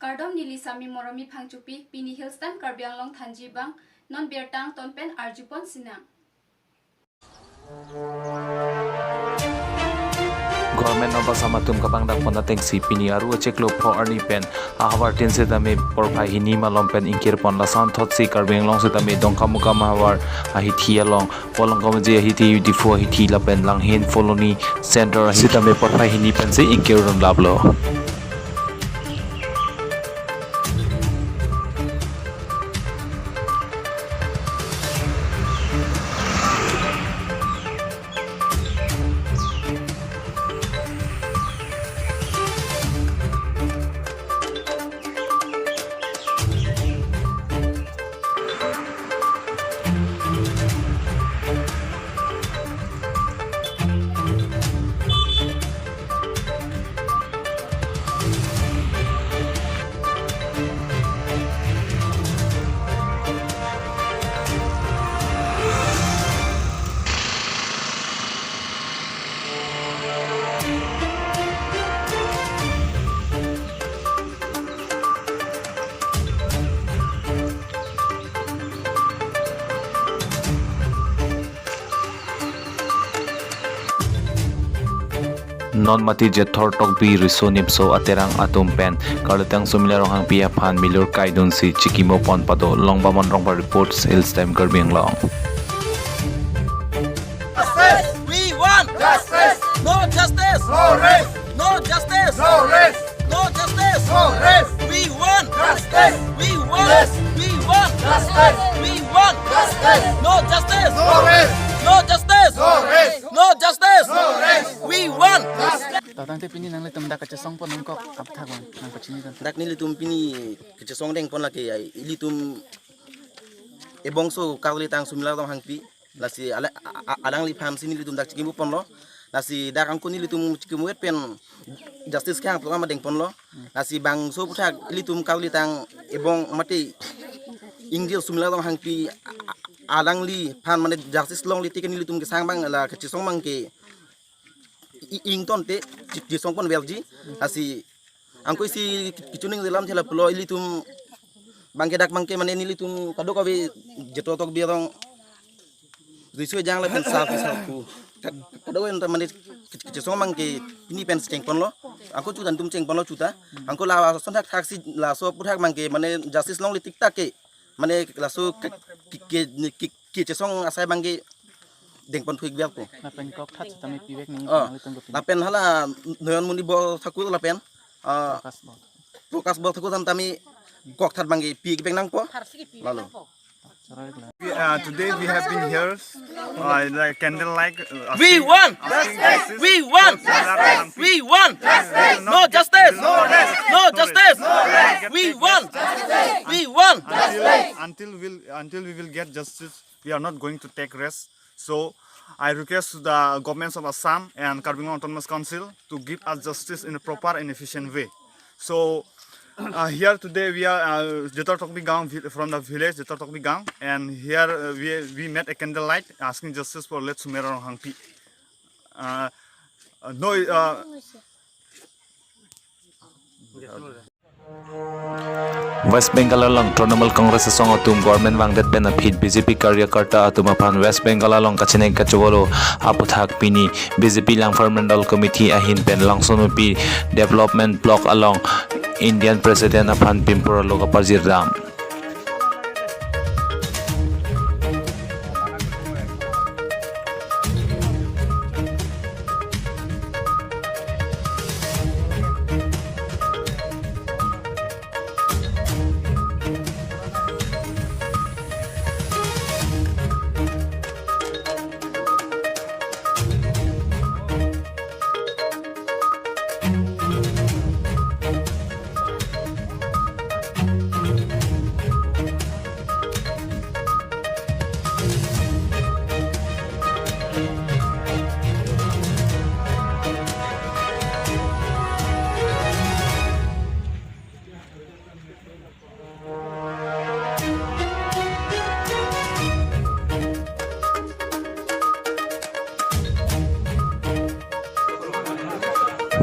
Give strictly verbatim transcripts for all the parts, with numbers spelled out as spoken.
Kardom, neli Sami Moromi Phangchopi, pini Hills Time Karbi Anglong thanji abang, non birta angton pen arjupon sinang. Government non pasam atum kabang dakpon atengsi pini Aru achiklo pho arni pen ahavar tin setame porphai hini malom pen ingkirpon, lason thotsi Karbi Anglong setame Dongkamukam ahavar ahithi along, Polongkamuji ahithi, Diphu ahithi lapen Langhin Phuloni Center ahithi setame porphai hini pensi ingkir dunlaplo. Non mati Jethor Tokbi Riso Nimso Aterang atum pen Karlitang Sumila Ronghangpi aphan milur kaidunsi chikimo pon pado. Longbamon Rongphar reports, Hills Time Karbi Anglong. Justice! We want justice! No justice! No rest! No justice! No rest! No justice! No rest! We want justice! We want, yes, we want justice! We want justice! No justice! No rest! No justice! No rest! No justice! No rest! We want justice! Tangte pini nanglitum dak kachesong pon nangkok aphuthak nangpachini tangte. Dak nelitum pini kachesong dengpon lake ai, ilitum ebongso Karlitang Sumila Ronghangpi, lasi ala-, a-, a-, alangliphan si nelitum dak chikimo ponlo. Lasi dak angko nelitum chikimo et pen justice kehang program dengponlo. Lasi bangso aphuthak ilitum Karlitang ebong mati ingjir Sumila Ronghangpi a-, a-, alangliphan mane justice longle tike nelitum kesang abang la kachesong abangke i-, ingtonte chi-, chesong ponverji. Lasi angko isi kachiningri alam thela pulo, ilitum abangke dak abangke mane nelitum kadokave Jethor Tokbi Rong, Riso Ejang lapen Sarpi Sarpo, ka-, kadokave anta mane kach-, kachesong abangke pini pen chengponlo. Angko chuta nelitum chengponlo chuta. Angko lason thakthaksi laso aphuthak abangke mane justice longle tiktak ke mane laso ke, ke, ke, ke, kachesong asai abangke dengpon thuikverpo. Lapen kokthat setame pivek nangji. Oh, nanglitum ke pini. Lapen hala Noyonmoni Borthakur lapen, ah, Prakash Bor. Prakash Borthakur setame kokthat abangke pivek nangpo. Lalo. We, uh, today we have been here, uh, like candlelight, uh, we asking, want asking justice. Justice! We want justice! We want justice! We will not get, we will not get paid. No justice! No justice! We will not get paid. We want justice! We want justice! Until, until we'll, until we will get justice, we are not going to take rest. So I request to the governments of Assam and Karbi Anglong Autonomous Council to give us justice in a proper and efficient way. So, uh, here today we are, uh, Jethor Tokbi Gaon vi-, from the village Jethor Tokbi Gaon, and here, uh, we, we made a candlelight asking justice for late Sumila Ronghangpi. Uh, uh, no, uh, West Bengal along Trinamool Congress asong atum government vangdet pen aphi B J P karyakarta atum aphan West Bengal along kachinei kachevelo aphuthak pini B J P Langpher Mandal Committee ahin pen Langsonupi Development Block along Indian President aphan pimpur alo kaparjir dam.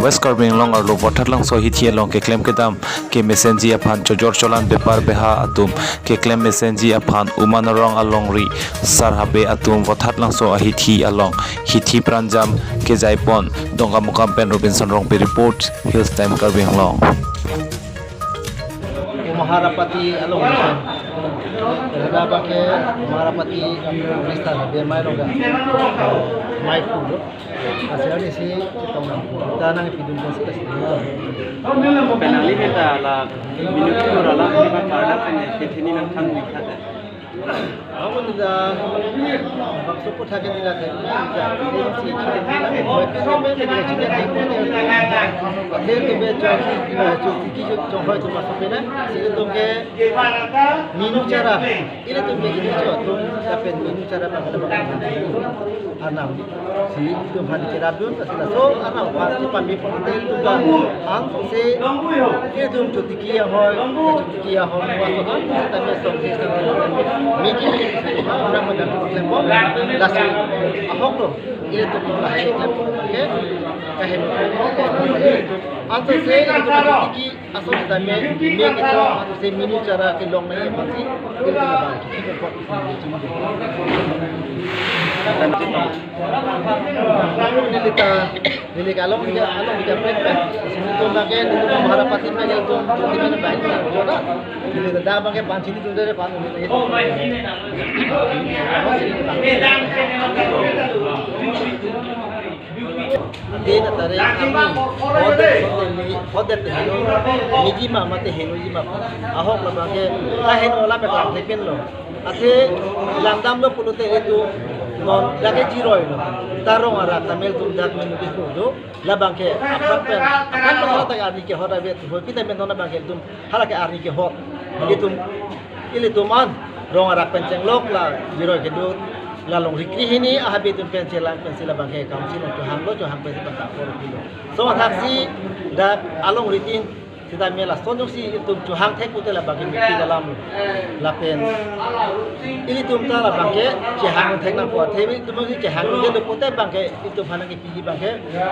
West Karbi Anglong arlo Vothatlangso hithi along keklem kedam kemesenji aphan chojor cholan bepar beha atum keklem mesenji aphan Umanarong alongri Sarhabe atum Vothatlangso ahithi along hithi pranjam kejaipon. Dongkamukam pen Robinson Rongpi report, Hills Time Karbi Anglong. Maharapati along pen. Ada pakai Maharapati Mister Habe mai lo ga. Mai tu lo. Asal ni si kita orang kita nang pidun dan sila sila. Penali kita la minute tu rala kita karena punya sini nang than ni kata. Ako nila bakso po thake nila the. Nila si chile nila ke boy ke nila ke chile nila ke. Hotel ke be chong chong ki chong hoi tu masuk pena. Sila tu ke menu chara. Ilitum ke ini cho tu dapat menu chara bang ada bang. Arnam si itum aphan kerap dun, kasi laso arnam aphan sipami pon hotel tu bang. Ang si itum chotiki ahoi, chotiki ahoi, wa so kan, si tame song si tame. Miki miki si arnam pada klem pon, laso ahok lo. Ilitum lahai klem pon, okay? Kahen pon, okay? Ang si itum chotiki aso si tame, miki to, ang si menu chara kelong nai pon si, ilitum bang. Neli ta, neli ke along ke, along ke prek prek. Sini tu lagi, neli tu Maharapati lagi tu, tu di mana banyak tu dah. Neli ta dah bang ke panci ni tu dari pan neli. Ati na tare kami, hotel, hotel ni, hotel te heno, miji ma mate heno ji ma. Ahok la bang ke, ta heno la me klang te pen lo. Athe langdam lo pulote itum non dak ke jiroi lo. Ta rong arak ta mel tum dak menu ke ko do. Labang ke aprat pen akan pen hala ta arni kehot ave tu hoi pita men non labang ke itum hala ke arni kehot. Itum ilitum an rong arak pen chenglok la jiroi kedo la long rikri hini ahabi itum pen chelang pen si labang ke kam si long chohang lo, chohang pen si bang ta apor pilo. So athak si dak alongri tin sita me lason jongsi itum chohang thek pute labang ke miki dalam lapen ilitum ta labang ke chehang thek nangpo, athe itum si chehang thek pute bang ke itum aphan kepiji bang ke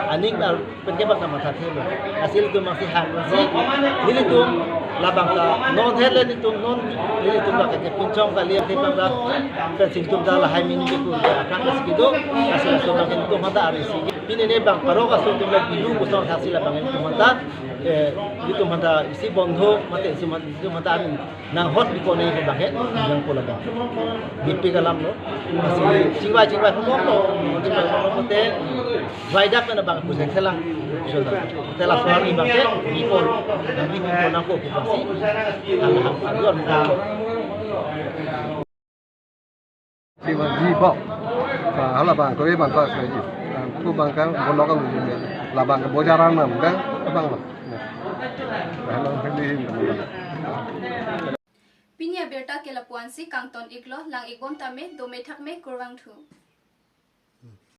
aning pen ke bang ta matha thelo. Lasi ilitum si hang si ilitum labang ta non het le ilitum non ilitum la ke pinchong kali ate bang la pen si itum ta lahai menu ke tu akan si do. Lasi laso bang ke itum ta ari si pini ne bang parok aso itum la bilu busong athak si labang ke itum ta eh, itum aphan ta isi bondho mate isi man itum aphan ta aning nanghot bikone ke bang ke nangpo labang. Bipik alam lo. Lasi chingvai chingvai pon lo. Chingvai pon lo mate vai dak na bang pusek selang. Sudah. Te laso arni bang ke bipon. Nang bipon nangpo pu bang si. Hang hang aduan. Siwa ji bok. Sa hala bang ko iban ta sa ji. Ku bang kan bolok lu ji. Labang ke bojaran nam kan abang lo. Hala hili hin. Pini abirta ke lapu-an si kangton iklo, lang ikbom tame, dome thakme, kurvangthu.